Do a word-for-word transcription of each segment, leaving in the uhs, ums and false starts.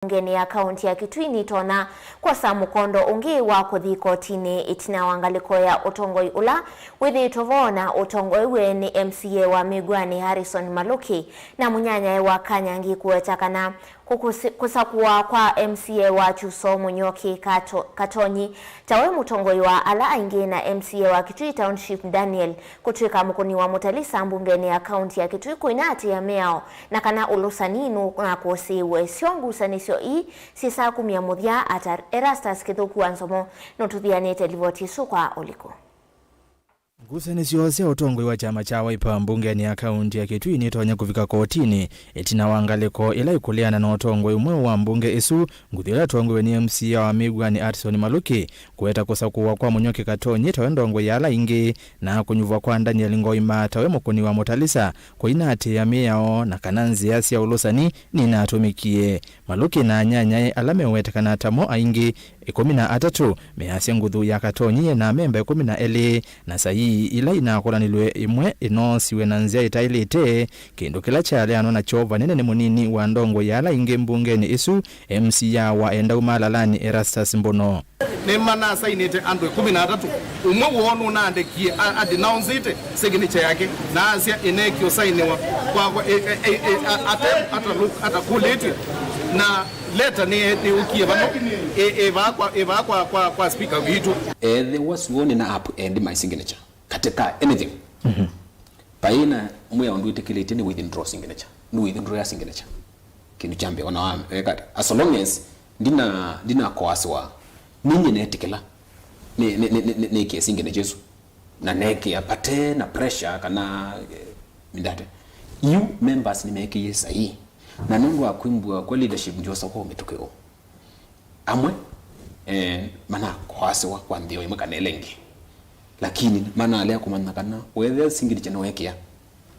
mbungenĩ ya kaunti ya Kitui nitonya kwosa mũkondo ũngĩ wa kũthi kotinĩ ĩtina wa ngalĩko ya ũtongoi ũla wĩthĩĩtwe vo na ũtongoew'e nĩ M C A wa Mĩw'anĩ Harrison Maluki na mũnyanyae wa Kanyangi kũweta kana kũkũsĩ-, kũsakũwa kwa M C A wa Kyusoo Mũnyoki Kato-, Katonyi tawe mũtongoi wa ala aingĩ na M C A wa Kitui Township Daniel kũtw'ĩka mũkũni wa mũtalisa mbungenĩ ya kaunti ya Kitui kũinaatĩĩa mĩao na kana ũlũsani nũnakũsĩĩw'e. Syo ngusanĩsyo ii syĩsaa kumya mũthya ata? Erastus Kĩthũku wa Nzomo nũtũthianĩte livoti ĩsu kwa ũliku. Ngusanĩsyo sya ũtongoi wa kyama kya Wiper mbungenĩ ya kaunti ya Kitui nitonya kũvika kotinĩ ĩtina wa ngalĩko ĩla ĩkũlĩana na ũtongoi ũmwe wa mbunge ĩsu, nguthu ĩla ĩtongoew'e nĩ M C A wa Mĩw'anĩ Harrison Maluki kũweta kũsakũwa kwa Mũnyoki Katonyi tawe ndongoi ya ala aingĩ na kũnyuvwa kwa Daniel Ngoima tawe mũkũni wa mũtalisa kũinaatĩĩa mĩao na kana nzĩa sya ũlũsani ninatũmĩkie. Maluki na anyanyae ala mewetekana tamo aingĩ ĩkũmi na atatũ measya nguthu ya Katonyi yĩ na amemba ĩkũmi na elĩ, na saii ila inakũlanilw'e ĩmwe ĩnoosiw'e na nzĩa ĩtaĩlĩte, kĩndũ kĩla kyaleanwa nakyo vanene nĩ mũnini wa ndongoi ya ala aingĩ mbungenĩ ĩsu, M C A wa Endau Malalanĩ, Erastus Mbono. Nĩmanasainĩte andũ ĩkũmi na atatũ. Ũmwe woo nũnaandĩkie a, a denounceĩte signature yake, na asya ĩneekie ũsainĩwa kwakwa ĩ, ĩ, ĩ, ĩ, a, ate, atalũ-, atakũlĩtw'e, na leta nĩ, nĩyũkie vano ĩ, ĩvaa kwa, ĩvaa kwa, kwa, kwa speaker witũ. Ethĩwa suo nĩ na upend my signature katika anything, vai na mwĩao ndwĩtĩkĩlĩtye nĩ withdraw signature, nĩ withdraw ya signature. Kĩndũ kya mbee, ona wa eka ata, as long as ndina, ndinakoaswa, ninye netĩkĩla nĩ, nĩ, nĩ, nĩ, nĩkĩe signature ĩsu, na nekĩa pate na pressure kana eh, mindate. Yu members nĩmekĩie saii, na nũndũ wa kwĩmbua kwa leadership ndyosa kwa mĩtũkĩ ũũ. Amwe eh, manakoasĩwa kwa nthĩ o ĩmwe kana ĩla ĩngĩ, lakini manalea kũmanya kana weethĩa signature nĩweekĩa,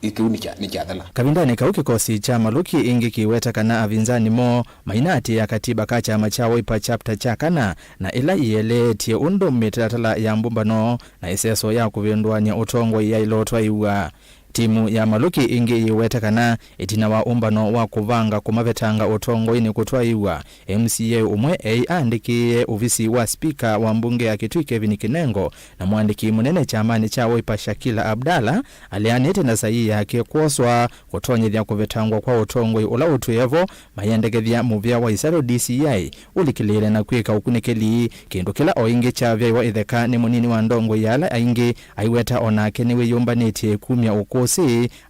kĩu nĩkya-, nĩkyathela. Kavindanĩ kau, kĩkosi kya Maluki ĩngĩ kĩweta kana avinzani moo mainaatĩĩa katiba ka kyama kya Wiper chapter kya kana na ĩla ĩeleetye ũndũ mĩtalatala ya mbũmbano na ĩseso ya kũvĩndũany'a ũtongoi yaĩle ũtwaĩw'a. Timu ya Maluki ĩngĩ yĩweta kana ĩtina wa ũmbano wa kũvanga kũmavetanga ũtongoinĩ kũtwaĩw'a, M C A ũmwe eĩ aandĩkĩĩe ovisi wa spika wa mbunge ya Kitui Kevin Kinengo na mũandĩki mũnene kyamanĩ kya Wiper Shakila Abdallah aleanĩte na saii yake kwoswa kũtonyethya kũvetangwa kwa ũtongoi ũla ũtwĩe vo, mayendekethya mũvĩa wa Isaro D C I ũlikĩlĩĩle na kwĩka ũkunĩkĩli, kĩndũ kĩla o ĩngĩ kyavyaĩwa ĩtheka nĩ mũnini wa ndongoi ya ala aingĩ, aiweta o nake nĩwĩyũmbanĩtye kumya ũkũsĩ,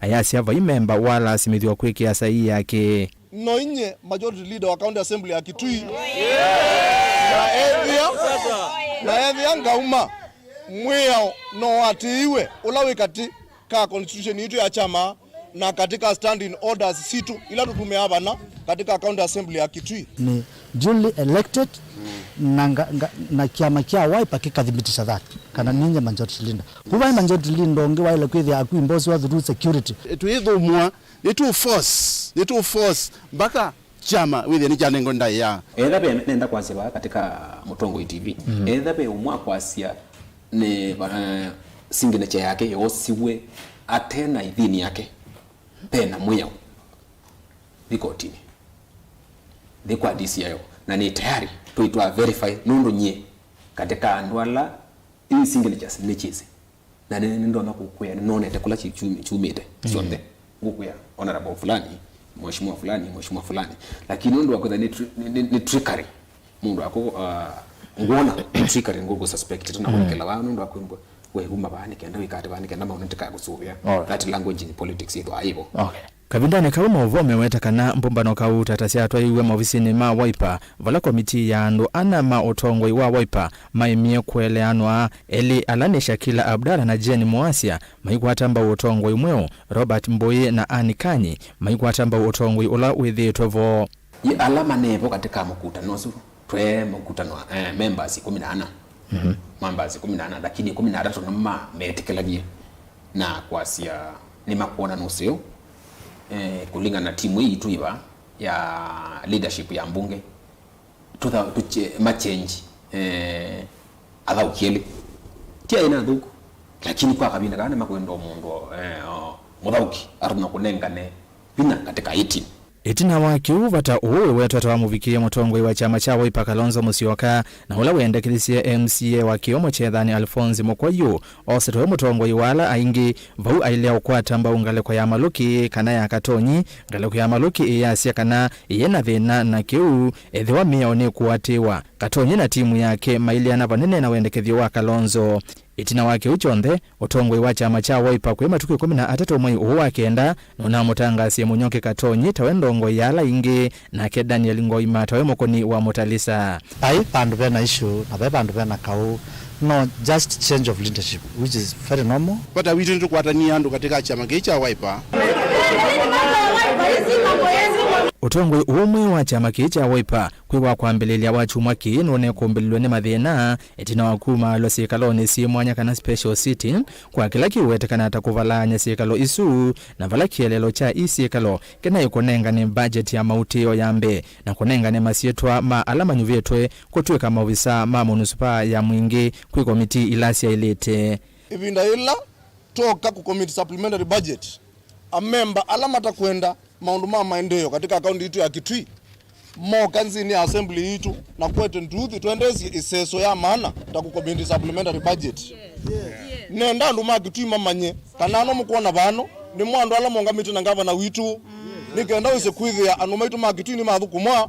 ayasya vai memba walasimĩthw'a kwĩkĩa saii yake. No inye majority leader wa county assembly ya Kitui, na ethĩa, na ethĩa ngauma, mwĩao no watĩĩwe ũla wĩ katĩ ka constitution yitũ ya kyama na katika standing orders sitũ ila tũtũmĩaa vana katika county assembly ya Kitui. Ni duly elected na, nga, nga, na kyama kya Wiper kĩkathibitisha that kana ninye majority leader. Kuva majority leader ũngĩ waĩle kwĩthĩa akuimboswa through security. Twĩthũmũa, nĩtũ force, nĩtũ force mpaka kyama wĩthĩa nĩkyanengwa ndaĩa. Etha ve nenda kwasya vaa katika Mũtongoi T V, mm, etha ve ũmwe akwasya nĩ, eh, signature yake yoosiwe ate na ithini yake, ve na mwĩao, thi kotinĩ, thi kwa D C I O, na nĩ tayari twĩtwa verify, nũndũ nyie katika andũ ala ii signatures nĩkyĩsĩ. Na nĩ, nĩndonya kũkwĩa, nĩnonete kũla kyi-, kyumĩ-, kyumĩte, mm, syonthe. Ngũkwĩa, Honorable fulani, Mheshimiwa fulani, Mheshimiwa fulani. Lakini nũndũ wa kwĩtha nĩ tri-, nĩ, nĩ, nĩ trickery, mũndũ akũ, uh, ngwona nĩ trickery, ngũkũ suspect tena, mm, kũlikĩla vaa nũndũ wa kwĩmbwa, we uma vaa nĩ kenda wĩkate vaa nĩ kenda maũndũ ndĩkakũsũvĩa. Alright. That language in politics ĩthwaa ĩvo. Okay. Kavindanĩ kau, maũvoo meweta kana mbũmbano kauta ta syatwaiwe maovisinĩ ma Wiper, vala komitii ya andũ ana ma ũtongoi wa Wiper maĩmie kũeleanwa. Elĩ ala nĩ Shakila Abdallah na Jane Moasia maikwata mbau ũtongoi mweũ, Robert Mbũi na Anne Kanyi maikwata mbau ũtongoi ũla wĩthĩĩtwe vo. Yĩ ala manevo katika mũkutano ũsu, twe mũkutano, eh, members ĩkũmi na ana. Mhm. Members ĩkũmi na ana, lakini ĩkũmi na atatũ nĩmo ma-, metĩkĩlanie na kwasya nĩmakwona nũseo, eh, kũlingana na timu ĩĩ yitũ ĩva ya leadership ya mbunge, tũtha-, tũche-, machenji, eh, athaũki elĩ. Ti aĩ na athũku, lakini kwa kavinda kaa nĩmakwenda o mũndũ, eh, o mũthaũki atonya kũnengane vinya katika eighteen. Ĩtina wa kĩu, vata ũũ wĩwetwa ta wamũvikĩie mũtongoi wa kyama kya Wiper Kalonzo Musyoka, na ũla wendekethisye M C A wa Kĩomo Kyethani Alphonse Mukwayu ose tawe mũtongoi wa ala aingĩ, vau ailea ũkwata mbau ngalĩko ya Malũki kana ya Katonyi, ngalĩko ya Malũki ĩyasya kana ĩyĩ na thĩna, na kĩu ethĩwa mĩao nĩkũatĩĩwa, Katonyi na timu yake maileana vanene na wendekethyo wa Kalonzo. Ĩtina wa kĩu kyonthe, ũtongoi wa kyama kya Wiper kwĩ matukũ ĩkũmi na atatũ mwei ũũ wa kenda nũnamũtangasie Mũnyoki Katonyi tawe ndongoi ya ala aingĩ, nake Daniel Ngoima tawe mũkũni wa Mũtalisa. Ai vandũ vena issue na ve vandũ vena kaũ, no just change of leadership, which is very normal. Vata witũ nĩtũkwatanie andũ katika kyama kĩĩ kya Wiper. Ũtongoi ũũ mweũ wa kyama kĩĩ kya Wiper kwĩ wa kwambĩlĩlya wa kyumwa kĩĩ nũnekũmbĩlĩlw'a nĩ mathĩna ĩtina wa kumaalw'a syĩkalonĩ syĩ mwanya kana special city, kwa kĩla kĩũwetekana ta kũvalaany'a syĩkalo isu, na vala kĩeleelo kya ii syĩkalo kĩnaĩ kũnengane mbajeti ya mautĩĩo ya mbee na kũnengane masyĩtwa ma ala manyuvĩtwe kũtw'ĩka maovisaa ma mũnusipaa ya mwingĩ kwĩ komitii ila syaĩlĩte. Ĩvinda yĩla twoka kũkomiti supplementary budget, amemba ala matakwenda maũndũ ma maendeeo katika kaunti yitũ ya Kitui moka nzĩnĩ ya assembly yitũ na kwete nduthi twendeesye ĩseso ya maana ta kũkomiti supplementary budget. Nenda andũ ma Kitui mamanye kana ano mũkwona vano nĩmo andũ ala maũngamĩte na ngavana witũ, nĩ kenda wĩse kwĩthĩa andũ maitũ ma Kitui nĩmathũkũmwa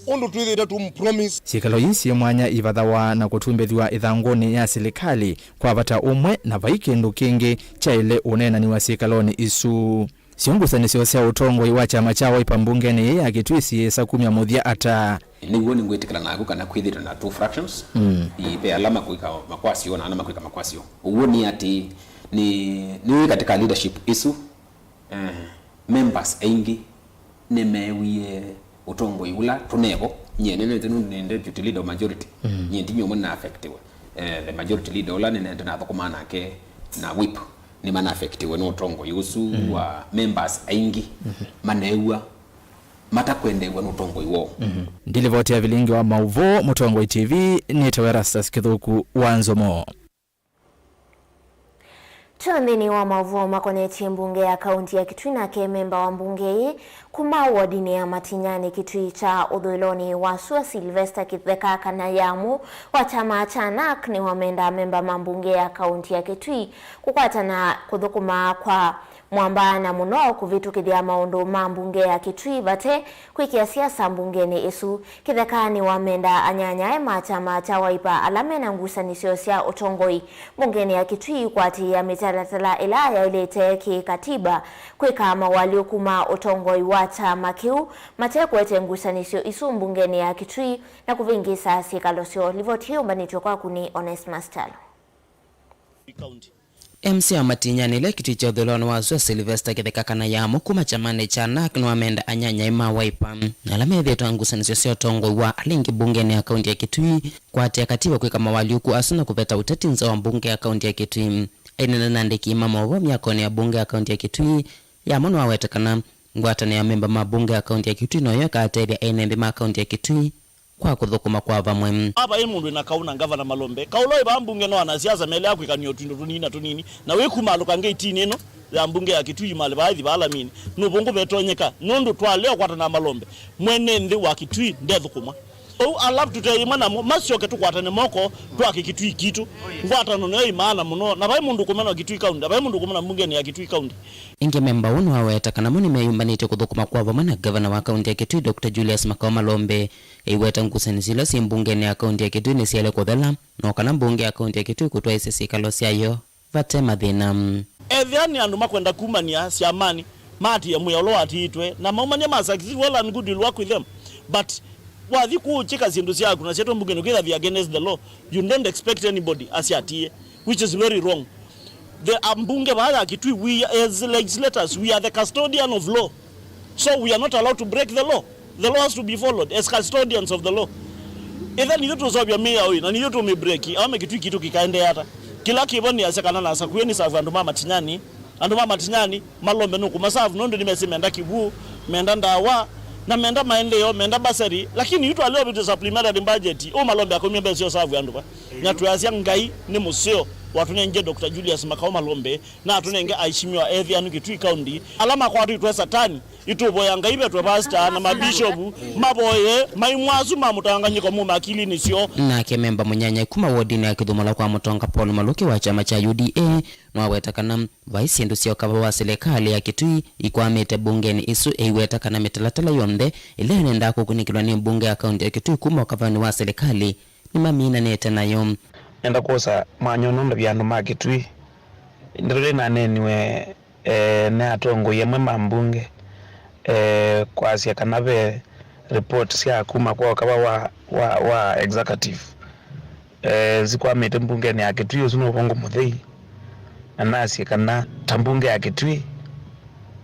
ũndũ twĩthĩĩte tũmũpromise. Syĩkalo ii syĩ mwanya ivathawa na kũtumbĩthw'a ĩthangũnĩ ya silikalĩ kwa vata ũmwe, na vai kĩndũ kĩngĩ kyaĩle ũneenaniw'a syĩkalonĩ isu. Syo ngusanĩsyo sya ũtongoi wa kyama kya Wiper mbungenĩ yĩĩ ya Kitui syĩsa kumya mũthya ata? Nĩw'o nĩngwĩtĩkĩla naku kana kwĩthĩtwe na two fractions. Mm. Ĩ, ve ala makwĩka makwasyo na ala makwĩka makwasyo. Ũw'o nĩ atĩ nĩ, nĩ katika leadership ĩsu, eh, members aingĩ nĩmeewie ũtongoi ũla tũnevo. Nyie nĩnĩte nũndũ nĩ deputy leader of majority. Mm. Nyie ndinyie ũmwe nĩna affectiwe. Eh, the majority leader ũla nĩnĩte nathũkũmaa nake na whip nĩmana affectiwe nĩ ũtongoi ũsu. Mm. Wa members aingĩ, mm-hmm, maneew'a matakwendeew'a nĩ ũtongoi woo. Mm-hmm. Ndilivoti ya vilingi wa maũvoo, Mũtongoi T V, nĩtawa Erastus Kĩthũku wa Nzomo. Tũ nthĩnĩ wa maũvoo makonetye mbunge ya kaunti ya Kitui, nake memba wa mbunge ĩĩ kuma wodinĩ ya Matinyani, Kitui kya ũthũĩlonĩ wa sua, Sylvester Kĩtheka kana Yamu wa kyama kya NARC nĩwamenda memba ma mbunge ya kaunti ya Kitui kũkwatana kũthũkũma kwa mwamba na mũno kũvĩtũkĩthya maũndũ ma mbunge ya Kitui vate kwĩkĩa siasa mbungenĩ ĩsu. Kĩtheka nĩwamenda anyanyae ma kyama kya Wiper ala mena ngusanĩsyo sya ũtongoi mbungenĩ ya Kitui kũatĩĩa mĩtalatala ĩla yaĩlĩte kĩ-katiba kwĩka mawalyũku ma ũtongoi wa kyama kĩu mate kũete ngusanĩsyo isu mbungenĩ ya Kitui na kũvĩngĩĩsa syĩkalo syoo. Livoti ĩĩ yũmbanĩtw'e kwaku nĩ Onesmus Kyalo. M C A wa Matinyani ĩla Kitui kya ũthũĩlonĩ wa sua, Sylvester Kĩtheka kana Yamu kuma kyamanĩ kya NARC nĩwamenda anyanyae ma Wiper na ala methĩĩtwe na ngusanĩsyo sya ũtongoi wa ala aingĩ mbungenĩ ya kaunti ya Kitui kũatĩĩa katiba kwĩka mawalyũku asu na kũveta ũteti nza wa mbunge ya kaunti ya Kitui. Aineena na andĩki ma maũvoo myakonĩ ya mbunge ya kaunti ya Kitui, Yamu nĩwaweta kana ngwatanĩo ya memba ma mbunge ya kaunti ya Kitui noyo ĩkatethya ene nthĩ ma kaunti ya Kitui kwa kũthũkũma kwa vamwe. Ava ĩ mũndũ wĩna kaũ na ngavana Malombe. Kaũla wĩ vaa mbunge no anasiasa melea kwĩkania tũindo tũnini na tũnini, na wĩkumaalũka ngeitinĩ ĩno ya mbunge ya Kitui malĩ vaa ĩthi vaa lamini. Nũvũngũ vetonyeka, nũndũ twalea ũkwatana na Malombe, mwene nthĩ wa Kitui ndethũkũma. Ũu ala tũte ĩmwe namo, masyoke tũkwatane moko, twake Kitui kitũ. Ngwatano nĩyo ĩ maana mũno, na vai mũndũ ũkũmena Kitui County, na vai mũndũ ũkũmena mbungenĩ ya Kitui County. Ĩngĩ memba ũũ nĩwaweta kana mo nĩmeyũmbanĩtye kũthũkũma kwa vamwe na ngavana wa kaunti ya Kitui, Doctor Julius Makao Malombe, eiweta ngusanĩsyo ila syĩ mbungenĩ ya kaunti ya Kitui nĩsyaĩle kũthela, no kana mbunge ya kaunti ya Kitui kũtwaĩsya syĩkalo syayo vate mathĩna. Ethĩa nĩ andũ makwenda kumania syamanĩ, maatĩĩa mwĩa ũla waatĩĩtwe, na maumania ma succeed, well and good, you'll work with them. But wathi kũkyĩka syĩndũ syaku na syetwa mbungenĩ ũkĩtha the against the law, you don't expect anybody asyatie, which is very wrong. The ambunge vaa ya Kitui, we as legislators, we are the custodian of law. So we are not allowed to break the law. The law has to be followed as custodians of the law. Ĩtha nithyĩ tũseũvya mĩao ĩ, na nithyĩ tũmĩ break, aũme Kitui kitũ kĩkaendeea ata? Kĩla kĩvo nĩ ase kana nasa kuĩ nĩ savu andũ ma Matinyani. Andũ ma Matinyani, Malombe nũkũmasavu nũndũ nĩmesĩ menda kĩw'ũ, menda ndawa, na menda maendeeo, menda basari. Lakini yu twalea ũvĩtw'e supplementary budget, ũ Malombe akomie mbesa sya ũsavu andũ va. Na twĩasya Ngai nĩ mũseo. Watũnengie Doctor Julius Makau Malombe, na atũnenge aishimiwa ethĩanu Kitui County, ala makwatĩtwe Satani. Itũvoya Ngai vetwe pastor na mabishopu mavoye maimwasu ma mũtanganyĩko muma akilinĩ syoo. Nake memba mũnyanyae kuma wodinĩ ya Kĩthũmũla kwa Mũtonga Paul Maluki wa kyama kya U D A nĩwaweta kana vai syĩndũ sya ũkava wa silikalĩ ya Kitui ikwamĩte mbungenĩ ĩsu, eiweta kana mĩtalatala yonthe ĩla yenendaa kũkunĩkĩlwa nĩ mbunge ya kaunti ya Kitui kuma ũkavanĩ wa silikalĩ nĩmaminanĩte nayo. Nenda kwosa mwanya ũno ndavye andũ ma Kitui. Ndeto ĩla ĩnaneeniwe, eh, nĩ atongoi amwe ma mbunge, eh, kwasya kana ve report sya kuma kwa ũkava wa, wa, wa executive, eh, sikwamĩte mbungenĩ ya Kitui. Ũsu nĩ ũvũngũ mũthei, na nasye kana ta mbunge ya Kitui,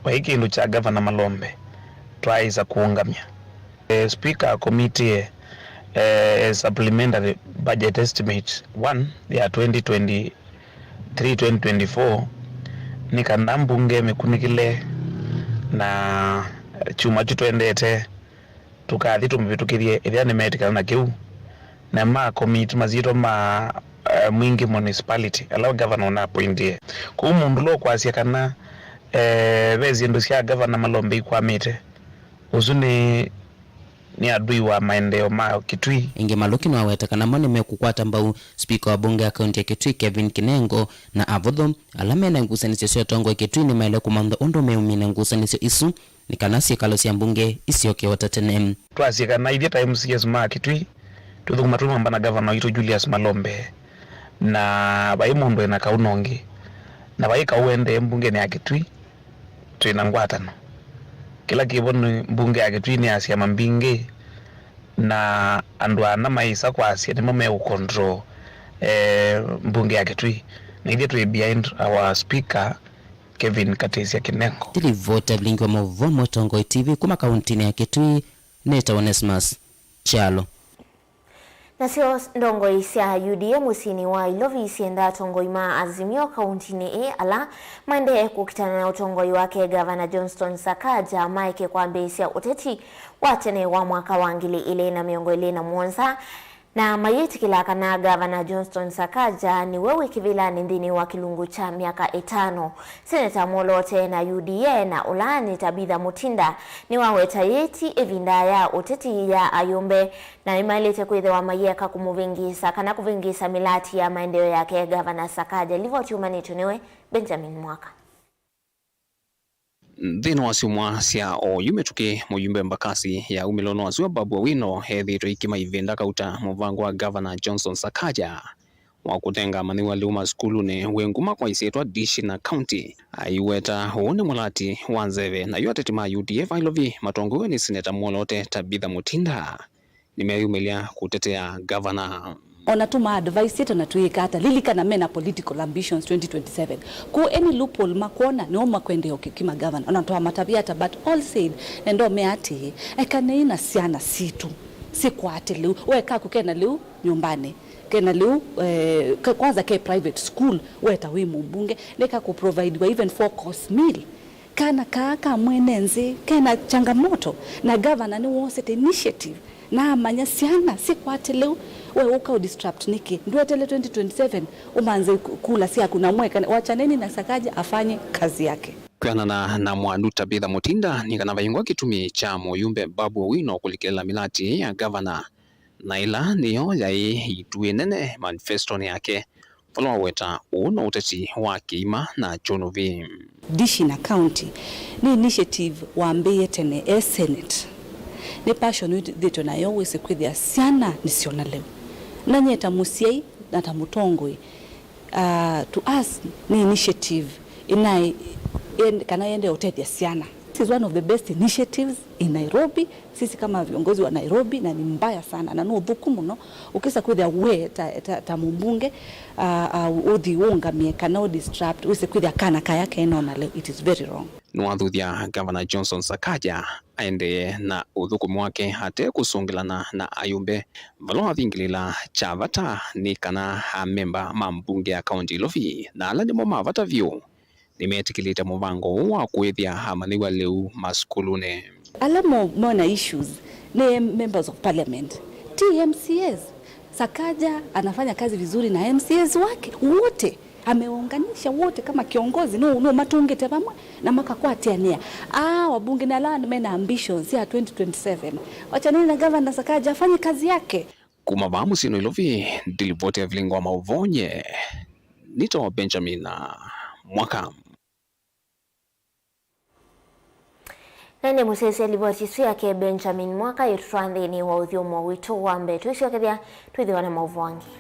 vai kĩndũ kya Gavana Malombe twaaĩsa kũũngamya. Eh, Speaker akomitie, eh, Supplementary Budget Estimate one ya twenty twenty-three twenty twenty-four nĩ kana mbunge ĩmĩkunĩkĩle, na kyumwa kyu twendete tũkathi tũmĩvĩtũkĩthye ĩthĩa nĩmetĩkana na kĩu, na ma commit masyĩtwa ma, eh, Mwingi Municipality ala gavana ũnaappointie. Kwoou mũndũ ũla ũkwasya kana, eh, ve syĩndũ sya Gavana Malombe ikwamĩte, ũsu nĩ, nĩ adui wa maendeeo ma Kitui. Ĩngĩ Maluki nĩwaweta kana mo nĩmekũkwata mbau spika wa mbunge ya kaunti ya Kitui Kevin Kinengo na avũthũ ala mena ngusanĩsyo sya ũtongoi Kitui nĩmaĩle kũmantha ũndũ meũmina ngusanĩsyo isu nĩ kana syĩkalo sya mbunge isyoke o ta tene. Twasye kana ithyĩ ta M C As ma Kitui, twĩthũkũma twĩ mwamba na gavana waitũ Julius Malombe, na vai mũndũ ena kaũ na ũngĩ, na vai kaũ ũendee mbungenĩ ya Kitui, twĩ na ngwatano. Kĩla kĩvo nĩ mbunge ya Kitui nĩ ya syama mbingĩ, na andũ ana maĩsa kwasya nĩmo meũcontrol, eh, mbunge ya Kitui. Na ithyĩ twĩ behind our speaker, Kevin Katĩsya Kinengo. Ndĩlivota vilingi wa maũvoo Mũtongoi T V kuma kauntinĩ ya Kitui, nĩtawa Onesmus Kyalo. Nasyo ndongoi sya U D A mũsyĩnĩ wa Ilovi syenda atongoi ma Azimio kauntinĩ ĩĩ ala maendee kũkitana na ũtongoi wake Gavana Johnston Sakaja maeke kwambĩĩsya ũteti wa tene wa mwaka wa ngili ilĩ na mĩongo ĩlĩ na mũonza, na mayĩtĩkĩla kana Gavana Johnston Sakaja nĩwe wĩ kĩvĩlanĩ nthĩnĩ wa kĩlungu kya myaka ĩtano. Seneta mwoloote na U D A na ũla nĩ Tabitha Mutinda nĩwaweta yĩti ĩvinda ya ũteti ya ayũmbe, na nĩmaĩlĩte kwĩthĩwa mayĩeka kũmũvĩngĩĩsa kana kũvĩngĩĩsa mĩlati ya maendeeo yake Gavana Sakaja. Livoti yumanĩtw'e nĩwe Benjamin Mwaka. Nthĩnĩ wa syumwa sya oyu mĩtũkĩ, mũyumbe mbakasi ya umĩlo nĩ wasua Babu Owino ethĩĩtwe ikima ivĩnda kauta mũvango wa Gavana Johnson Sakaja wa kũtenga amanyĩw'a lĩu masukulunĩ wĩ nguma kwa isyĩtwa Dishi na County. Aiweta ũũ nĩ mũlati wa nzeve, na yu ateti ma U D A Ilovi matongoew'e nĩ Seneta mwoloote Tabitha Mutinda nĩmeyumĩlya kũtetea gavana. Ona tũma advise ĩto na twĩĩka ata, lilikana mena political ambitions twenty twenty-seven. Kũ any loophole makwona, nĩo makwendea ũkĩkima gavana. Ona twamatavya ata, but all said, nenda ũmea atĩĩ, ekanei na syana sitũ sikwate lĩu. We kaku kena lĩu nyũmbanĩ, kena lĩu, eh, ke-, kwanza ke private school, weta wĩ mũmbunge, nĩka kũprovidiwa even four course meal. Kana kaa ka mwene nzĩ kena changamoto, na gavana nĩwosete initiative na amanya syana sikwate lĩu. We ũka ũdisrupt nĩkĩ? Ndwetele twenty twenty-seven ũmanze ku-, kula syaku na mweka, wachaneni na Sakaja afanye kazi yake. Kwĩanana na mwandu Tabitha Mutinda, nĩ kana vaingwa kĩtumi kya mũyumbe Babu Owino kũlikĩla mĩlati ya gavana, na ĩla nĩyo yaĩ itu ĩnene manifestonĩ yake. Vala waweta ũũ na ũteti wa kĩima na kyũnũvi. Dishi na County nĩ initiative wambĩĩe tene e Senate. Nĩ passion wĩthĩtwe nayo wĩsĩ kwĩthĩa syana nĩsyona lĩu. Na nyie ta mũsyai na ta mũtongoi, uh, to us nĩ initiative ĩnaĩ, ĩn-, kana yende ũtethya syana. This is one of the best initiatives in Nairobi. Sisi kama viongozi wa Nairobi, na ni mbaya sana, na nĩ ũthũku mũno, ũkĩsa kwĩthĩa we ta, ta, ta mũmbunge, ah, ah, ũthi ũũngamie kana ũ disrupt, wĩse kwĩthĩa kana kaya kenona leo, it is very wrong. Nĩwathuthya Gavana Johnson Sakaja aendee na ũthũkũmi wake ate kũsũngĩlana na ayũmbe, vala wathingĩlĩla kya vata nĩ kana amemba ma mbunge ya kaunti Ilovi, na ala nĩmo ma vata vyũ, nĩmetĩkĩlĩte mũvango ũũ wa kũĩthya amanyĩw'a lĩu masukulunĩ. Ala mo-, mona issues nĩ members of parliament, ti M C As. Sakaja anafanya kazi vizuri na M C As wake wote, amewaunganisha wote kama kiongozi, no, no matungite vamwe na makakwatiania. Ah, wabunge ni ala mena ambitions ya twenty twenty-seven. Wachaneni na Governor Sakaja afanye kazi yake. Kuma vaa mũsyĩ Nairobi, ndilivoti ya vilingi wa mauvoo nye, nito Benjamin Mwaka. Na nĩ mũsyaĩĩsya livoti ĩsu yake Benjamin Mwaka ĩtũtwaa nthĩnĩ wa ũthyũmũo witũ wa mbee. Twĩsyokethya twĩthĩwa na maũvoo angĩ.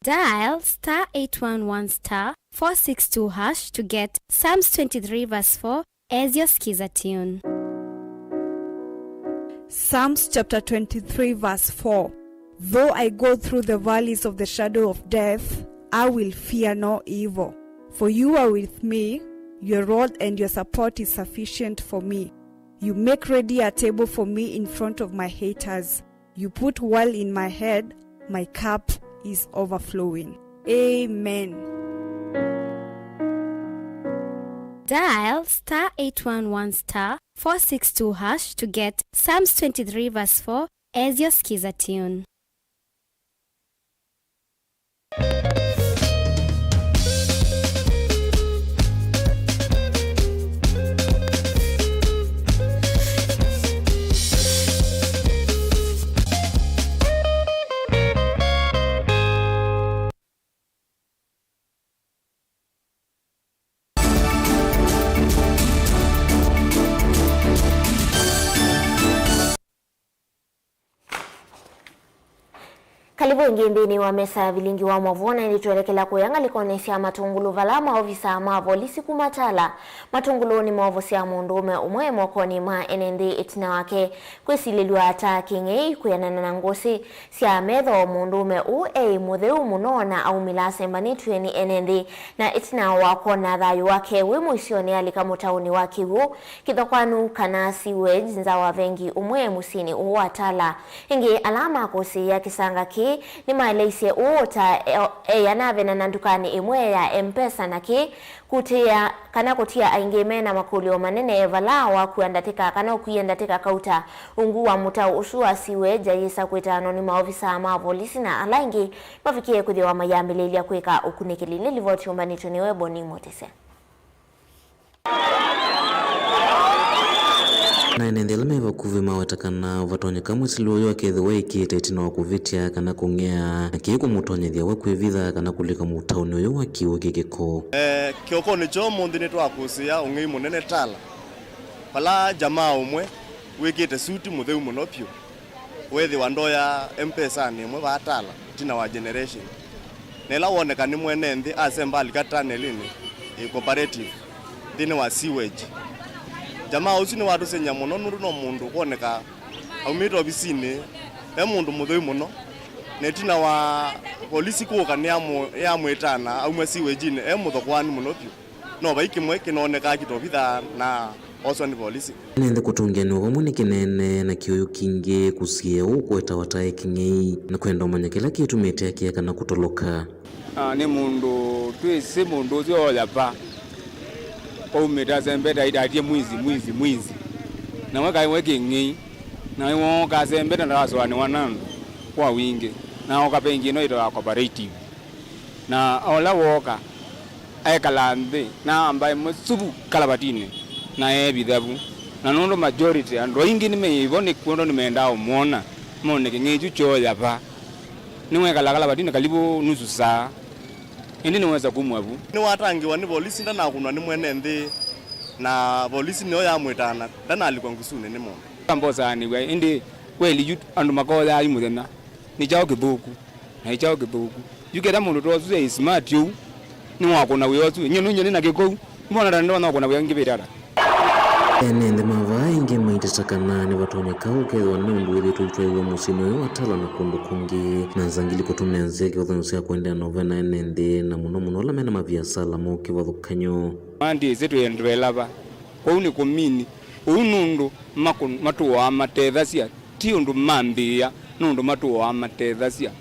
Dial star eight one one star four six two hash to get Psalms twenty-three verse four as your skiza tune. Psalms chapter twenty-three, verse four. Though I go through the valleys of the shadow of death, I will fear no evil, for you are with me, your rod and your support is sufficient for me. You make ready a table for me in front of my haters. You put oil in my head, my cup is overflowing. Amen. Dial star eight one one star four six two hash to get Psalms twenty-three verse four as your skiza tune. Kalĩvu ĩngĩ nthĩnĩ wa mesa ya vilingi wa maũvoo, na ĩndĩ twelekela kũya ngalĩkonĩ sya Matũngũlũ, vala maovisa ma volisi kuma Tala Matũngũlũ nĩmoovosya mũndũũme ũmwe mokonĩ ma ene nthĩ ĩtina wake kwĩsilĩlw'a ta kĩng'ei kwĩanana na ngũsĩ sya metho. Mũndũũme ũũ eĩ mũtheu mũno na aumĩla asembanĩtw'e nĩ ene nthĩ, na ĩtina wa kwona thayũ wake wĩ mũisyonĩ, alika mũtaũnĩ wa kĩw'ũ, kĩthokwanu kana sewage, nza wa vengi ũmwe mũsyĩnĩ ũũ wa Tala. Ĩngĩ, ala makũsĩĩa kĩsanga kĩĩ nĩmaeleisye ũũ ta e-, eĩ anavenana ndukanĩ ĩmwe ya M-Pesa na kĩĩ kũtĩa kana kũtia aingĩ mena makũlyo manene vala wakua ndatĩka kana ũkwie ndatĩka kauta ungu wa mũtao ũsu wa sewage ayĩsa kwĩtanwa nĩ maovisa ma volisi na ala aingĩ mavikie kwĩthĩwa mayambĩlĩlya kwĩka ũkunĩkĩli. Nĩ livoti ũmbanĩtwe nĩwe Boni Motise. Na ene nthĩ ala me vakuvĩ maweta kana vatonyeka mwĩsĩli ũyũ akethĩwa ekĩĩte ĩtina wa kũvĩtya kana kũng'ea, na kĩĩ kũmũtonyethya we kwĩvitha kana kũlika mũtaũnĩ ũyũ wa kĩw'ũ kĩ kĩkũũ. Eh, kĩokonĩ kya ũmũnthĩ nĩtwakũsĩĩa ũng'ei mũnene Tala, vala jamaa ũmwe wĩkĩte suti mũtheu mũno vyũ. Weethĩwa ndoya M-Pesanĩ ĩmwe vaa Tala, ĩtina wa Generation. Na ĩla woneka nĩ mwene nthĩ, asemba alika tunnel-inĩ ĩ Cooperative, nthĩnĩ wa sewage. Jamaa ũsu nĩwatũsengy'a mũno nũndũ no mũndũ kwoneka aumĩte ovisinĩ, e mũndũ mũtheu mũno. Na ĩtina wa volisi kũka nĩyamũ-, nĩyamwĩtana aumw'a sewage-inĩ e mũthokoanu mũno vyũ. No vai kĩmwe kĩnoonekaa kĩtovitha na oswa nĩ volisi. Ene nthĩ kũtũngĩanĩwa vamwe nĩ kĩneenee na kĩũyũ kingĩ kũsiĩĩa ũũ kũetawa ta e kĩng'ei, na kwenda ũmanya kĩla kĩtumĩte akĩa kana kũtoloka. Ah, nĩ mũndũ twĩsĩ mũndũ ũsu oya va. Waumĩte asembete aitatie mwizi, mwizi, mwizi. Na we kaĩ we kĩng'ei. Na we wooka asembete ndawasũanĩwa na andũ kwa wingĩ. Na oka bengi ĩno ĩtawa Cooperative. Na ola wooka, ekala nthĩ, na amba ĩmwe suvu kalavatinĩ, na eevitha vu. Na nũndũ majority, andũ aingĩ nĩmeĩvo nĩ kwondũ nĩmendaa ũmwona, mone kĩng'ei kyu kyoya va. Nĩwekala kalavatinĩ kalivũ nusu saa, ĩndĩ nĩwesa kumw'a vu. Nĩwatangĩĩwa nĩ volisi, ndanakũnwa nĩ mwene nthĩ, na volisi nĩyo yamwĩtaa, na ndanalikwa ngusunĩ nĩ mũndũ. Ambosaanĩw'a, ĩndĩ kweli yu andũ makoyaa yu mũthenya, nĩ kyaũ kĩthũku? Na nĩ kyaũ kĩthũku? Yu kethwa mũndũ ta ũsu e smart ũu, nĩwakũna wĩa ũsu. Nyie nũnyie nĩ na kĩkou, mbona ta nĩndona kũna wĩa ngĩvĩte ata? Ene nthĩ ma vaa ĩngĩ maiteta kana nĩvatonyeka ũkethĩwa nĩ ũndũ wĩthĩĩtwe ũitwaĩw'a mũsyĩnĩ ũyũ wa Tala na kũndũ kũngĩ, na nzangili kũtũmĩa nzĩa kĩvathũkany'o sya kũendeea na ũvena ene nthĩ, na mũno mũno ala mena maviasala ma kĩvathũkany'o. Mandĩsĩ twĩ andũ elava, kwoou nĩ kũmini ũu nũndũ makũ-, matũaa matethasya. Ti ũndũ mambĩĩa, nũndũ matũaa matethasya.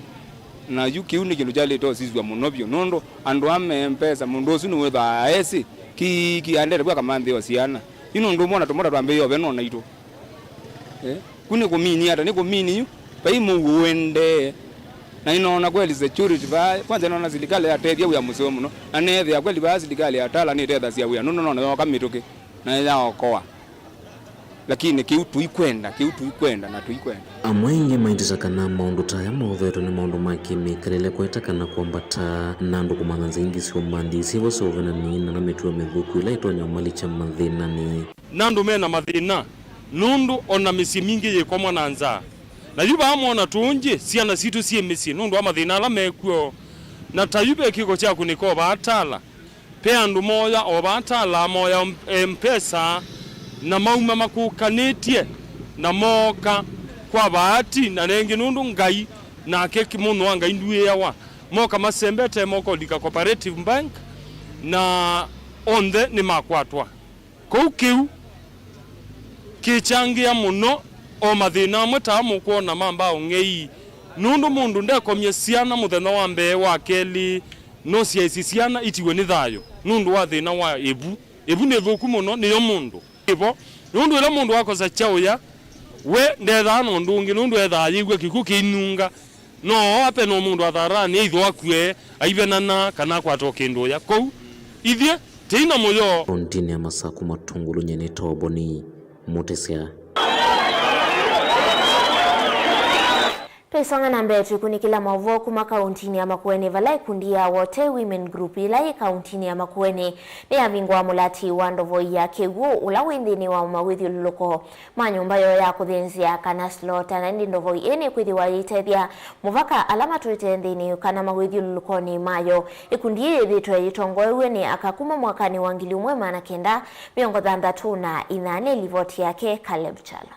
Na yu kĩu nĩ kĩndũ kyaĩlĩte ũsisw'a mũno vyũ, nũndũ andũ aa me mbesa, mũndũ ũsu nĩwĩthĩawa esĩ Ki, ki andete vwa kamanthĩo syana. Yu nũndũ mona tũmota twambĩĩe oveno naitũ. Eh? Ku nĩ kũmini ata? Nĩ kũmini yu. Vai mũuo ũendee. Na nĩnoona kweli security vaa, kwanza nĩnoona silikalĩ yatethya wĩa mũseo mũno. Na neethĩa kweli vaa silikalĩ ya Tala nĩtethasya wĩa. Nũndũ nĩnoona yooka mĩtũkĩ. Na yaokoa. Lakini kĩu tũikwenda, kĩu tũikwenda na tũikwenda. Amwe aingĩ maitĩta kana maũndũ ta aya maũthetwe nĩ maũndũ ma kĩmĩkalĩle, kweta kana kwambata na andũ kũmantha nzĩa ingĩ syũmbanthĩ syĩvo sya ũvenani na ala mĩtuo mĩthũku ĩla ĩtonya ũmalikya mathĩnanĩ. Na andũ me na mathĩna, nũndũ o na mĩsyĩ mingĩ yĩkomwa na nzaa. Na yu vaa mwona tũũngyĩ syana sitũ syĩ mĩsyĩ nũndũ wa mathĩna ala mekw'o. Na ta yu ve kĩko kya kũnĩka o vaa Tala. Ve andũ mooya o vaa Tala, mooya M-, M-Pesa, na mauma makũkanĩtye, na mooka kwa vaati, na rĩngĩ nũndũ Ngai, nake ki-, mũndũ wa Ngai ndwĩawa. Moka masembete, moka ũlika Cooperative Bank, na onthe nĩmakwatwa. Kũu kĩu kĩkyangĩa mũno, o mathĩna amwe ta aa mũkwona ma mbaa ũng'ei, nũndũ mũndũ ndekomye syana mũthenya wa mbee, wa kelĩ, no syaĩsĩ syana itiwe nĩ thayũ nũndũ wa thĩna wa ĩvu. Ĩvu nĩ thũku mũno, nĩyo mũndũ ĩvo, nũndũ ĩla mũndũ akosa kyaũya, we ndethaa na ũndũ ũngĩ, nũndũ ethaa ayĩw'a kĩkw'ũ kĩinunga. No ape no mũndũ atharanĩ, either akue, aivenana, kana akwata o kĩndũ ũya. Kũu, ithyĩ, tĩi na mũyo. Kauntinĩ ya Masaku, Matungulu, nyie nĩ Toboni Mũtĩsya. Twaisonga na mbee, tũikunĩkĩla maũvoo kuma kauntinĩ ya Makueni, vala ĩkundi ya Wote Women Group, ĩla yĩ kauntinĩ ya Makueni, nĩyavingũa mũlati wa ndovoi ya kĩw'ũ ũla wĩ nthĩnĩ wa mawĩthyũlũlũko ma nyũmba yoo ya kũthĩnzĩa kana slota, na ĩndĩ ndovoi ĩĩ nĩkwĩthĩwa yĩitethya mũvaka ala matũĩte nthĩnĩ kana mawĩthyũlũlũkonĩ mayo. Ĩkundi yĩĩ yĩthĩĩtwe yĩtongoew'e nĩ aka kuma mwakanĩ wa ngili ũmwe maana kenda mĩongo thanthatũ na ĩnana. Livoti yake Caleb Kyalo.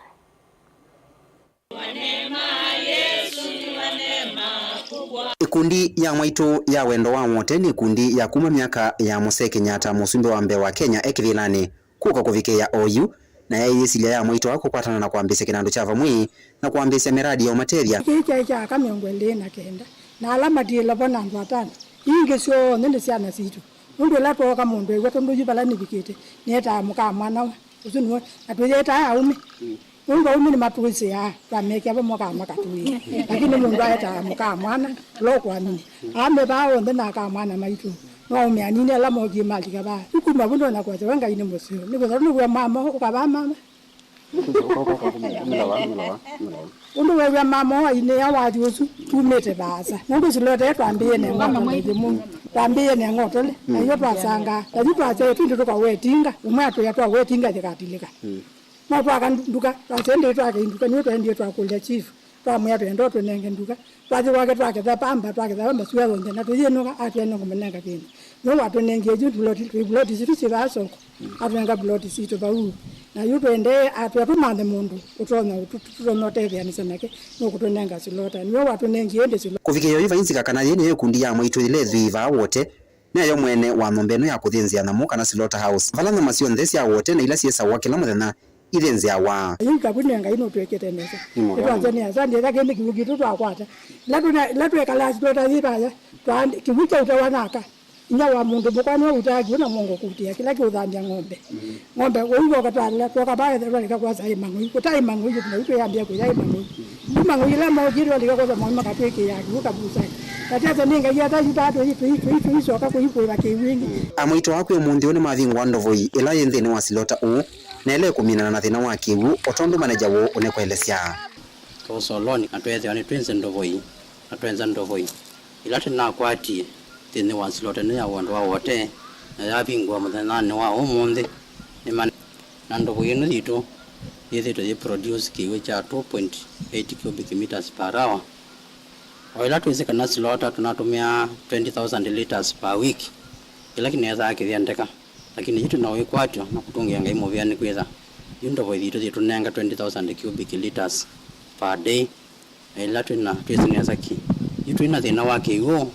Ĩkundi ya Mwaitũ ya Wendo wa Wote nĩ ĩkundi ya kuma myaka ya Mũsee Kenyatta, mũsumbĩ wa mbee wa Kenya e kĩvĩlanĩ, kũka kũvikĩĩa oyu, na yaĩ yĩsilya ya Mwaitũ wa kũkwatana na kwambĩĩsya kĩnandũ kya vamwe na kwambĩĩsya mĩradi ya ũmatethya. Kĩĩ kyaĩ kya aka mĩongo ĩlĩ na kenda, na ala matiĩle vo na andũ atano, ingĩ syonthe nĩ syana sitũ. Nũndũ ĩla twooka mũndũ ew'a, tondũ yu vala nĩvikĩte, nĩetaa mũka mwana wa ũsu nĩwe, na twĩyĩtaa aũme. Nũndũ aũme nĩmatũĩsĩaa, twamekĩa vamwe ka makatũĩa. Lakini mũndũ aetaa mũka mwana ũla ũkwamini. Aame vaa onthe na aka mwana maitũ. No aũme anini ala mokie malika vaa. Yu kuma vu ndonya kwasya we Ngai nĩ mũseo. Nĩkwĩsa nũwĩa mama ũka vaa mama. Ũndũ weew'a mama ũũ ainĩĩa wathi ũsu, tumĩte vaasa. Nũndũ silota ĩĩ twambĩĩe na ng'otole yĩmũ. Twambĩĩe na ng'otole, na yu twasangaa. Na yu twasya ĩtwĩndĩ tũkawetinga, ũmwe atwĩa twawetinga yĩkatilĩka. No twaka ndu-, nduka, twasya ĩndĩ twake nduka, nĩyo twaendie twakũlya chief, twamwĩa twenda ũtũnenge nduka. Twathi kwake twaketha pamba, twaketha pamba sua yonthe, na tũyĩnũka, atwĩa nũkũmũnenga kĩndũ. Nĩwe watũnengie yu ploti, twĩ ploti sitũ syĩ vaa soko, atũnenga ploti sitũ vau. Na yu tũendee, atwĩa tũmanthe mũndũ ũtonya ũtũ-, tũtonya ũtetheanĩsya nake, nũkũtũnenga silota. Nĩwe watũnengie ĩndĩ silota. Kũvikĩĩa oyu vai nzika kana yĩĩ nĩyo ĩkundi ya Mwaitũ ĩla ĩthwii vaa Wote, nĩyo mwene wa nyũmba ĩno ya kũthĩnzĩa nyamũ kana slaughter house, vala nyama syonthe sya Wote na ila syĩsawa kĩla mũthenya ithĩnzĩawa. Yu ikavu nĩ Ngai nũtwĩkĩte nesa. Nĩ mũvea. Nĩtwasya nĩ asandi ĩla kĩndĩ kĩw'ũ kitũ twakwata. Ĩla tũne-, ĩla twekala silota yĩ vaya, twa-, kĩw'ũ kyautawa naka. Inya wa mũndũ mũka nĩwe ũtaa kĩw'ũ na mwongo kũutĩa kĩla kĩũthambya ng'ombe. Ng'ombe ũu woka twalea, twoka vaa twalika kwasa ĩ mang'oi. Kũtaĩ mang'oi, na yu twĩyambĩa kũya ĩ mang'oi. Yu mang'oi ĩla mokie twalika kwasa mang'oi makatwĩkĩĩa kĩw'ũ kavusaĩ. Tatiasya nĩ Ngai ata yu taa tũi, tũi, tũi, tũisoka kũikũĩva kĩw'ũ ĩngĩ. Amwaitũ aku ũmũnthĩ ũũ nĩmavingũa ndovoi ĩla yĩ nthĩnĩ wa silota ũũ, na ĩla ĩkũminana na thĩna wa kĩw'ũ, o tondũ maneja woo ũnĩkũelesya. Tũũsolonĩ na tweethĩwa nĩtwĩnze ndovoi, na twenza ndovoi ĩla tũnakwatie nthĩnĩ wa silota ĩno ya Wendo wa Wote, na yavingũa mũthenyanĩ wa ũmũnthĩ. Nĩma-, na ndovoi ĩno yitũ yĩthĩĩtwe yĩ produce kĩw'ũ kya two point eight cubic meters per hour. O ĩla twĩsĩ kana silota tũnatũmĩaa twenty thousand liters per week, kĩla kĩnesaa kĩthya ndeka. Lakini yu twĩ na wĩkwatyo na kũtũngĩa Ngai mũvea nĩkwĩtha yu ndovoi yitũ yĩtũnenga twenty thousand cubic liters per day. Na ĩla twĩ na, twĩsĩ nesa ki yu twĩ na thĩna wa kĩw'ũ,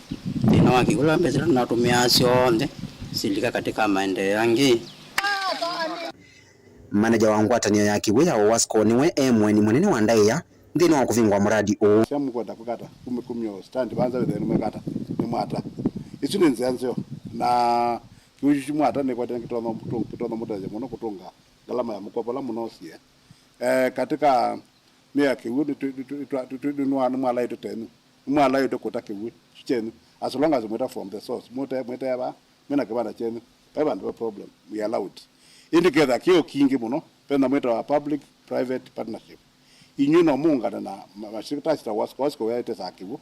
thĩna wa kĩw'ũ ũla mbesa ila tũnatũmĩaa syonthe silika katika maendeeo angĩ. Maneja wa ngwatanĩo ya kĩw'ũ ya Owasco nĩwe e mũeni mũnene wa ndaĩa nthĩnĩ wa kũvingũa mũradi ũũ. Sya mũkwenda kũkata, kumĩ kumyo stand vanza wĩthĩe nĩmwekata, nĩmwata. Isu nĩ nzĩa nzeo. Na Kĩw'ũ kyu mwata nĩkwete nĩkĩtonya, kĩtonya mũtethya mũno kũtũnga ngalama ya mũkopo ũla mũnosie. Eh, katika mĩao ya kĩw'ũ nĩ tũ-, nĩ tũ-, nĩ twa-, nĩ tũ-, nĩ nwa-, nĩmwalaĩtwe tenyu. Nĩmwalaĩtwe kũta kĩw'ũ kyu kyenyu. As long as mwĩta from the source. Mwĩte, mwĩte va, mwĩna kĩvanda kyenyu. Vai vandũ va problem. We allowed. Ĩndĩ ketha kĩo kingĩ mũno, vena mwĩtawa public private partnership. Inyuĩ no mũũngane na ma-, mashirika ta Wasco, Wasco yaĩte saa kĩw'ũ.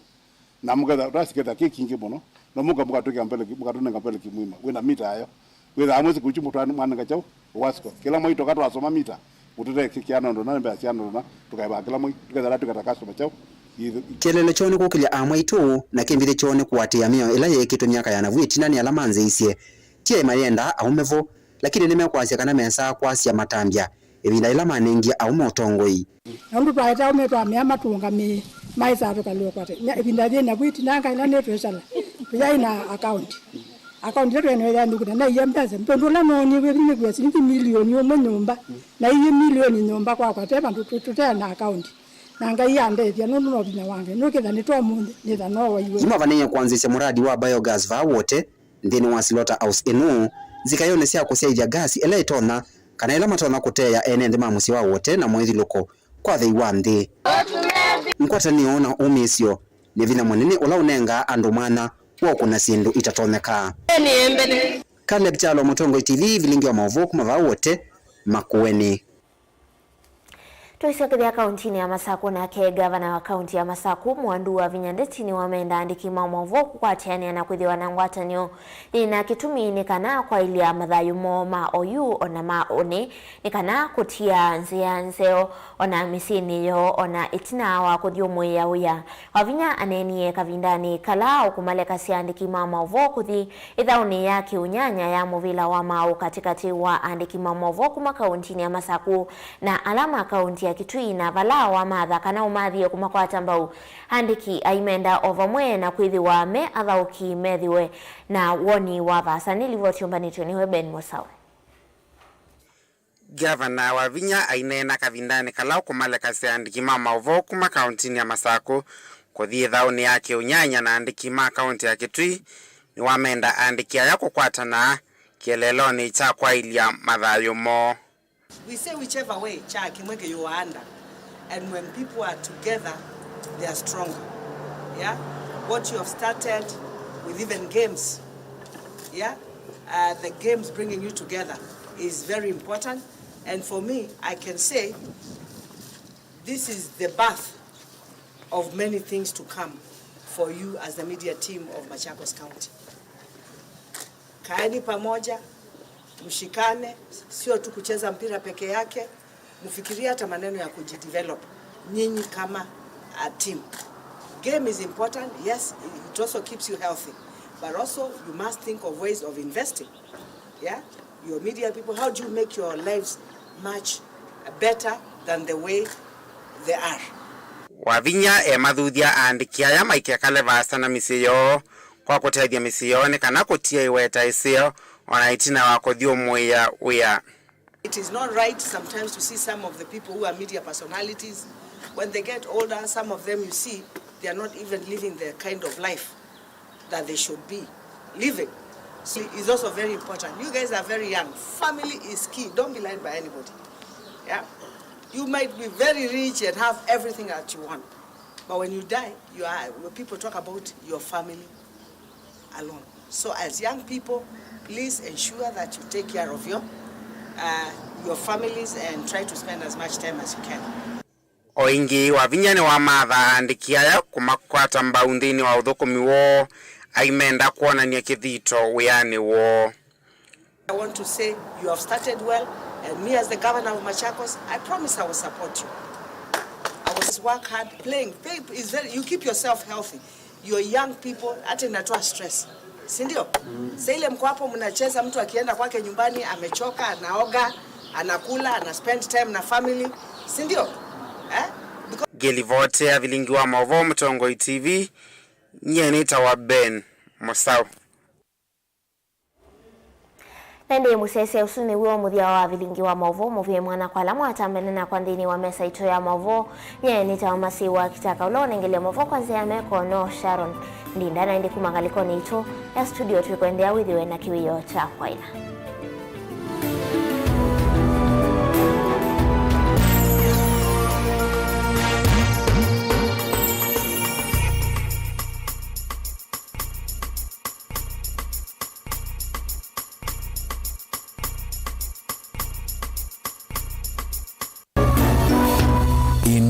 Na mũketha, ũtasiketha kĩ kingĩ mũno, no mũka mũkatũkĩa mbeleki, mũkatũnenga mbeleki mwĩma, wĩna mita yayo. Wĩthaa mwĩsĩ kũkyu mũtwani mwanenga kyaũ, Wasco. Kĩla mwai toka twasoma mita, mũtũtee kĩkĩa nondo na mbea sya nondo na, tũkaĩvaa kĩla mwai, tũkethela twĩkata customer kyaũ, yĩthũ. Kĩeleelo kyoo nĩ kũkĩlya amwaitũ, na kĩmbithĩ kyoo nĩ kũatĩĩa mĩao ĩla yeekĩtwe myaka ya navu ĩtina nĩ ala manzĩisye. Ti aĩ mayenda aũme vo, lakini nĩmekwasya kana mesaa kwasya matambya ĩvinda yĩla manengie aũme ũtongoi. Na ũndũ twaete aũme twamea matũngamĩe, maĩsaa tũkalũa kwate. Nya ĩvinda yĩ navu ĩtinanga ĩla nĩtwĩsala, tũyaĩ na account. Account ĩla twaĩ nayo yaĩ nthũku na naia mbesa. Mbũndũ ũla noonie wĩvinĩkua silingi milioni ũmwe nyũmba, naie milioni nyũmba kwakwa, te vandũ tũ-, tũtea na account. Na Ngai andethya nũndũ no vinya wa Ngai. Nũkĩtha nĩtwa mũnthĩ, nĩtha no waiwe. Nĩmavanĩĩe kwanzĩsya mũradi wa biogas vaa Wote, nthĩnĩ wa slaughterhouse ĩno, nzikayonĩ sya kũsyaĩthya gas ĩla ĩtonya, kana ĩla matonya kũteea ene nthĩ ma mũsyĩ wa Wote na mũĩthilũko kwa thei wa nthĩ. Ngwatanĩo na ũmĩĩsyo nĩ vinya mũnene ũla ũnengaa andũ mwanya wa ũkũna syĩndũ itatonyeka. Caleb Kyalo, Mũtongoi T V, vilingi wa maũvoo kuma vaa Wote, Makueni. Tũisyokethya kauntinĩ ya Masaku, nake ngavana wa kaunti ya Masaku, Mwandu Wavinya Ndeti, nĩwamenda andĩki ma maũvoo kũkwatĩanĩa na kwĩthĩwa na ngwatanĩo yĩna kĩtumi nĩ kana kwaĩlya mathayũ moo ma oyu o na ma ũnĩ, nĩ kana kũtia nzĩa nzeo o na mĩsyĩnĩ yoo o na ĩtina wa kũthyũmũĩa wĩa. Wavinya aneenie kavindanĩ kala ũkũmalekasya andĩki ma maũvoo kũthi ĩthaũnĩ ya Kĩũnyanya ya mũvĩla wa maaũ katĩkatĩ wa andĩki ma maũvoo kuma kauntinĩ ya Masaku na ala ma kaunti ya Kitui, na vala wamatha kana ũmathie kũmakwata mbau andĩki aimenda o vamwe na kwĩthĩwa me athaũki methĩwe na woni wa vaasa. Nĩ livoti yũmbanĩtw'e nĩwe Ben Mũsaũ. Ngavana Wavinya aineena kavindanĩ kala ũkũmalekasya andĩki ma maũvoo kuma kauntinĩ ya Masaku kũthi ĩthaũnĩ ya Kĩũnyanya na andĩki ma kaunti ya Kitui, nĩwamenda andĩki aya kũkwatana kĩeleelonĩ kya kwaĩlya mathayũ moo. We say whichever way, kya kĩmwe kĩyũaanda. And when people are together, they are stronger. Yeah? What you have started with even games, yeah? Uh, the games bringing you together is very important. And for me, I can say this is the birth of many things to come for you as the media team of Machakos County. Kaeni pamoja, mshikane, sio tu kucheza mpira peke yake, mfikirie hata maneno ya kujidevelop nyinyi kama a team. Game is important, yes, it also keeps you healthy, but also you must think of ways of investing. Yeah? Your media people, how do you make your lives much better than the way they are? Wavinya emathuthya aandĩki aya maikekale vaasa na mĩsyĩ yoo kwa kũtethya mĩsyĩ yoo nĩ kana kũtia ĩweta ĩseo o na ĩtina wa kũthyũmũĩa wĩa. It is not right sometimes to see some of the people who are media personalities, when they get older, some of them, you see, they are not even living the kind of life that they should be living. So it's also very important. You guys are very young. Family is key. Don't be lied by anybody. Yeah? You might be very rich and have everything that you want. But when you die, you are, people talk about your family alone. So as young people, please ensure that you take care of your, uh, your families and try to spend as much time as you can. O ĩngĩ, Wavinya nĩwamatha aandĩki aya kũmakwata mbau nthĩnĩ wa ũthũkũmi woo, aimenda kwonany'a kĩthito wĩanĩ woo. I want to say you have started well, and me as the governor of Machakos, I promise I will support you. I will just work hard playing. Play is very, you keep yourself healthy. Your young people, hata inatoa stress. Si ndio? Mm. Sasa ile mko hapo mnacheza, mtu akienda kwake nyumbani amechoka, anaoga, anakula, ana spend time na family. Si ndio? Eh? Because ngĩlivotea vilingi wa maũvoo Mũtongoi T V, nyie nĩtawa Ben Mũsaũ. Na ĩndĩ mũsyaĩĩsya, ũsu nĩw'o mũthya wa vilingi wa maũvoo mũvĩe mwana kwa ala mwatambene nakwa nthĩnĩ wa mesa itũ ya maũvoo. Nyie nĩtawa Masiwa Kitaka, ũla ũnengelya maũvoo kwa nzĩa ya meko no Sharon Ndinda, na ĩndĩ kuma ngalĩkonĩ itũ ya studio twĩkwendeea wĩthĩwe na kĩwĩoo kya kwaĩla.